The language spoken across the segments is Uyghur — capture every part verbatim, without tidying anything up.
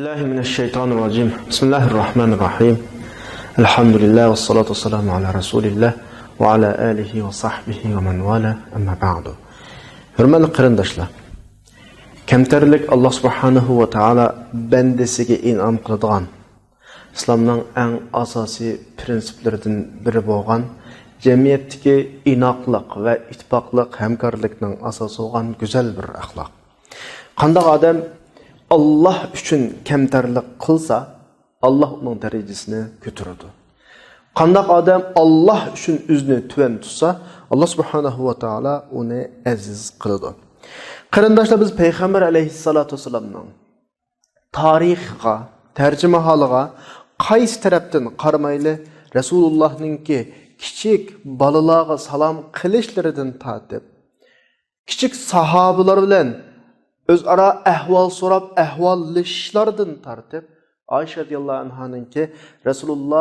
بالله من الشيطان الرجيم. بسم الله الرحمن الرحيم. الحمد لله والصلاة والسلام على رسول الله وعلى آله وصحبه ومن والاه. أما بعد. ھۆرمەتلىك قېرىنداشلار، كەمتەرلىك ئاللا سۇبھانەھۇ ۋە تائالا بەندىسىگە ئىنئام قىلىدىغان ئىسلامنىڭ ئەڭ ئاساسىي پىرىنسىپلىرىدىن بىرى بولغان جەمئىيەتتىكى ئىناقلىق ۋە ئىتتىپاقلىق، ھەمكارلىقنىڭ ئاساسى بولغان گۈزەل بىر ئەخلاق. قانداق ئادەم ئاللا ئۈچۈن كەمتەرلىك قىلسا، ئاللا ئۇنىڭ دەرىجىسىنى كۆتۈرىدۇ. قانداق ئادەم ئاللا ئۈچۈن ئۆزىنى تۆۋەن تۇتسا، ئاللا سۇبھانەھۇ ۋە تائالا ئۇنى ئەزىز قىلىدۇ. قېرىنداشلار، بىز پەيغەمبەر ئەلەيھىسسالاتۇ ۋەسسالامنىڭ تارىخىغا، تەرجىمىھالىغا قايسى تەرەپتىن قارىمايلى، رەسۇلۇللانىڭكى كىچىك بالىلارغا سالام قىلىشلىرىدىن تارتىپ، كىچىك ساھابىلار بىلەن ئۆزئارا ئەھۋال سوراپ، ئەھۋاللىشىشلاردىن تارتىپ، ئائىشە رەزىياللاھۇ ئەنھانىڭكى رەسۇلۇللا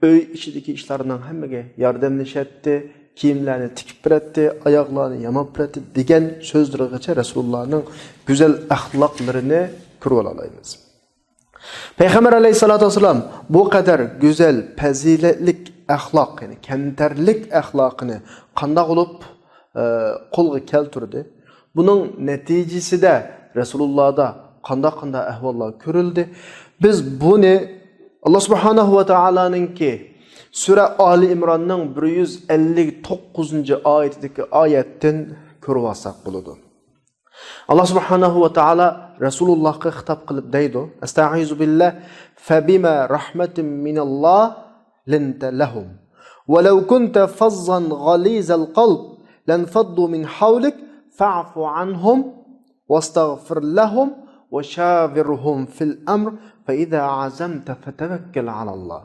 ئۆي ئىچىدىكى ئىشلارنىڭ ھەممىگە ياردەملىشەتتى، كىيىملەرنى تىكىپ بېرەتتى، ئاياغلارنى ياماپ بېرەتتى دېگەن سۆزلىرىگىچە رەسۇلۇللانىڭ گۈزەل ئەخلاقلىرىنى كۆرۈۋالالايمىز. پەيغەمبەر ئەلەيھىسسالاتۇ ۋەسسالام بۇ قەدەر گۈزەل، پەزىلەتلىك ئەخلاق، يەنى كەمتەرلىك ئەخلاقىنى قانداق بولۇپ، ئە، قولغا كەلتۈردى؟ بۇنىڭ نەتىجىسىدە رەسۇلۇللادا قانداق-قانداق ئەھۋاللار كۆرۈلدى؟ بىز بۇنى ئاللا سۇبھانەھۇ ۋە تائالانىڭكى سۈرە ئالى ئىمراننىڭ بىر يۈز ئەللىك توققۇزىنچى ئايىتىدىكى ئايەتتىن كۆرۈۋالساق بولىدۇ. ئاللا سۇبھانەھۇ ۋە تائالا رەسۇلۇللاھقا خىتاب قىلىپ دەيدۇ، ئەستەئىزۇ بىللاھ، فەبىمە رەھمەتىم مىنەللاھ لىنتە لەھۇم. ۋەلەۋ كۇنتە فەززەن غەلىزەل قەلب لەنفەضدۇ مىن حەۋلىك فەئفۇ ئەنھۇم ۋەستەغفىر لەھۇم ۋەشاۋىرھۇم فىل ئەمر فەئىزا ئەزەمتە فەتەۋەككەل ئەلەللاھ.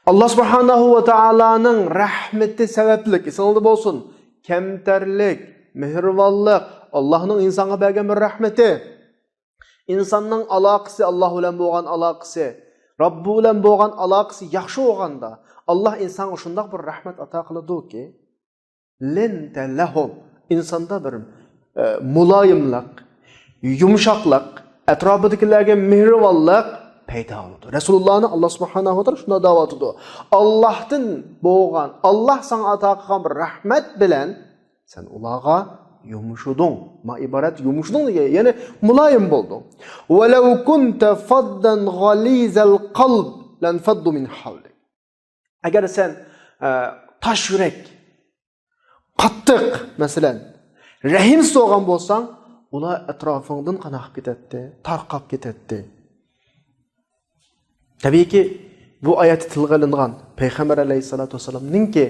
ئاللا سۇبھانەھۇ ۋە تائالانىڭ رەھمىتى سەۋەبلىك، ئېسىڭلاردا بولسۇن، كەمتەرلىك، مېھرىبانلىق، ئاللانىڭ ئىنسانغا بەرگەن بىر رەھمىتى. ئىنساننىڭ ئالاقىسى، ئاللا بىلەن بولغان ئالاقىسى، رەببى بىلەن بولغان ئالاقىسى ياخشى بولغاندا، ئاللا ئىنسانغا شۇنداق بىر رەھمەت ئاتا قىلىدۇكى، لىنتە لەھۇم، ئىنساندا بىر، ئە، مۇلايىملىق، يۇمشاقلىق، ئەتراپىدىكىلەرگە مېھرىبانلىق پەيدا بولىدۇ. رەسۇلۇللانى ئاللا سۇبھانەھۇ ۋە تائالا شۇنداق دەۋاتىدۇ. ئاللاھتىن بولغان، ئاللا ساڭا ئاتا قىلغان بىر رەھمەت بىلەن سەن ئۇلارغا يۇمشىدىڭ. ما ئىبارەت يۇمشىدىڭ دېگەن، يەنى مۇلايىم بولدۇڭ. ۋەلەۋ كۇنتە فەززەن غەلىزەل قەلب لەنفەضدۇ مىن حەۋلىك. ئەگەر سەن، ئە، تاش يۈرەك، قاتتىق، مەسىلەن، رەھىمسىز بولغان بولساڭ، ئۇلار ئەتراپىڭدىن قانداق قىلىپ كېتەتتى؟ تارقاپ كېتەتتى. تەبىئىيكى، بۇ ئايەتتە تىلغا ئېلىنغان پەيغەمبەر ئەلەيھىسسالاتۇ ۋەسسالامنىڭكى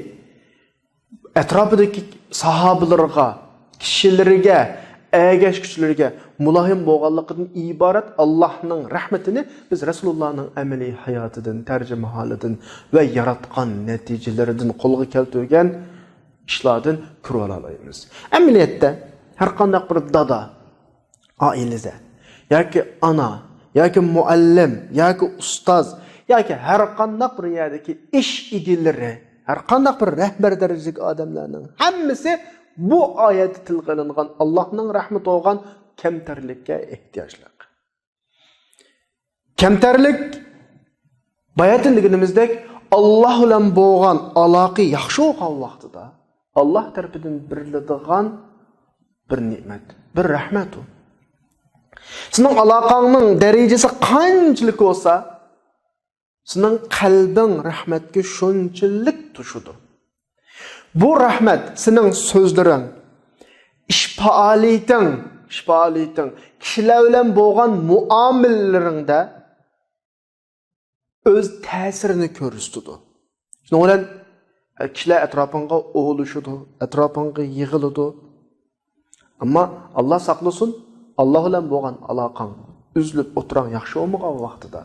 ئەتراپىدىكى ساھابىلىرىغا، كىشىلىرىگە، ئەگەشكۈچىلىرىگە مۇلايىم بولغانلىقىدىن ئىبارەت ئاللاھنىڭ رەھمىتىنى بىز رەسۇلۇللانىڭ ئەمەلىي ھاياتىدىن، تەرجىمىھالىدىن ۋە ياراتقان نەتىجىلىرىدىن، قولغا كەلتۈرگەن ئىشلاردىن كۆرۈۋالالايمىز. ئەمەلىيەتتە، ھەرقانداق بىر دادا، ئائىلىدە ياكى ئانا ياكى مۇئەللىم ياكى ئۇستاز ياكى ھەرقانداق بىر يەردىكى ئىش ئىگىلىرى، ھەرقانداق بىر رەھبەر دەرىجىدىكى ئادەملەرنىڭ ھەممىسى بۇ ئايەتتە تىلغا ئېلىنغان ئاللاھنىڭ رەھمىتى بولغان كەمتەرلىككە ئېھتىياجلىق. كەمتەرلىك، باياتىن دېگىنىمىزدەك، ئاللا بىلەن بولغان ئالاقە ياخشى بولغان ۋاقتىدا، ئاللا تەرىپىدىن بېرىلىدىغان بىر نېمەت، بىر رەھمەت ئۇ. سېنىڭ ئالاقەڭنىڭ دەرىجىسى قانچىلىك بولسا، سېنىڭ قەلبىڭ رەھمەتكە شۇنچىلىك توشىدۇ. بۇ رەھمەت سېنىڭ سۆزلىرىڭ، ئىش پائالىيىتىڭ، ئىش پائالىيىتىڭ، كىشىلەر بىلەن بولغان مۇئامىلىلىرىڭدە ئۆز تەسىرىنى كۆرسىتىدۇ. شۇنىڭ بىلەن، ئە، كىشىلەر ئەتراپىڭغا ئولىشىدۇ، ئەتراپىڭغا يىغىلىدۇ. ئەمما ئاللا ساقلىسۇن، ئاللا بىلەن بولغان ئالاقەڭ ئۈزۈلۈپ ئوتتۇراڭ ياخشى بولمىغان ۋاقتىدا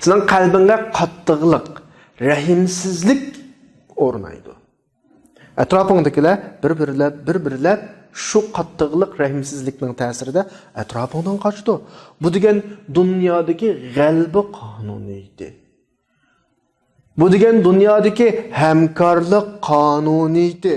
سېنىڭ قەلبىڭگە قاتتىقلىق، رەھىمسىزلىك ئورنايدۇ. ئەتراپىڭدىكىلەر بىر-بىرلەپ، بىر-بىرلەپ شۇ قاتتىقلىق، رەھىمسىزلىكنىڭ تەسىرىدە ئەتراپىڭدىن قاچىدۇ. بۇ دېگەن دۇنيادىكى غەلىبە قانۇنىيىتى. بۇ دېگەن دۇنيادىكى ھەمكارلىق قانۇنىيىتى.